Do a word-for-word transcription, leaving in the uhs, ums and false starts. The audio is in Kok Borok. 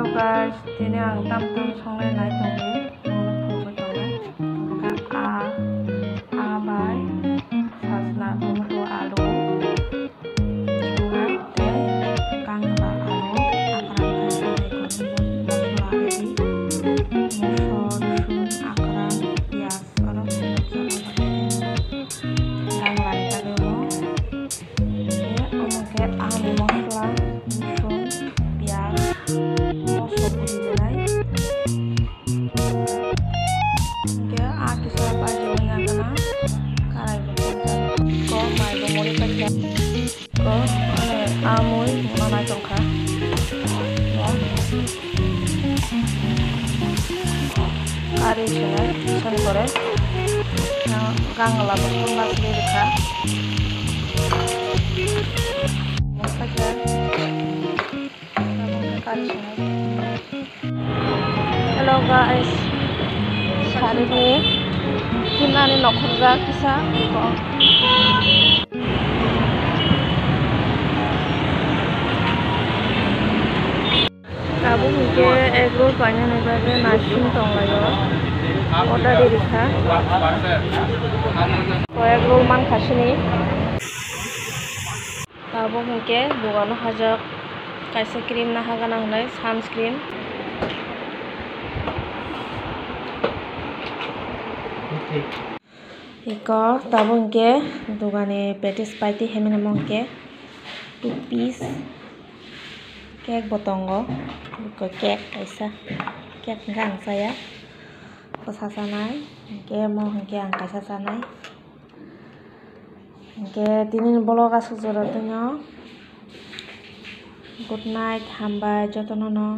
Hello guys, tini ang tam tam songnai nai tongdi, nono phunugwi tongnai. Hwnkhe a, a bai sajna, tomato, alu songnai tei kangla alu, akwrang khe mosla ready, mosla, rosun, akwrang, piyaj, oro kangla ready. Hwnkhe omo khe alu, mosla, rosun, piyaj, mosla puri rwnai. Hwnkhe a kisa bhaji wngya gana, karai bo tongjak. Ko mai bo muri paikha. Ko, mane, a mui manai tongkha. Kari swnai, swn kore. Gangla bo swnna swnwi rwkha. Mosla khe, tabuk khe kari swnai. Hello guys, sarini himnani nokhorjak kisa. Tabuk hwnkhe egg roll painani bagwi naising tonglaio. Order rikha. O egg roll mankha sini. Tabuk hwnkhe dogano hajak kaisa cream naha gana hwnwi sunscreen. Eko tabuk hwnkhe dogani patties paitwi himani omo hwnkhe two piece cake bo tongo. Eko cake kaisa, cake hwnkhe ang chaya, bwsa chanai, hwnkhe omo hwnkhe ang kaisa chanai. Hwnkhe tini ni vlog aswk jora tongno. Good night, hambai jotono no.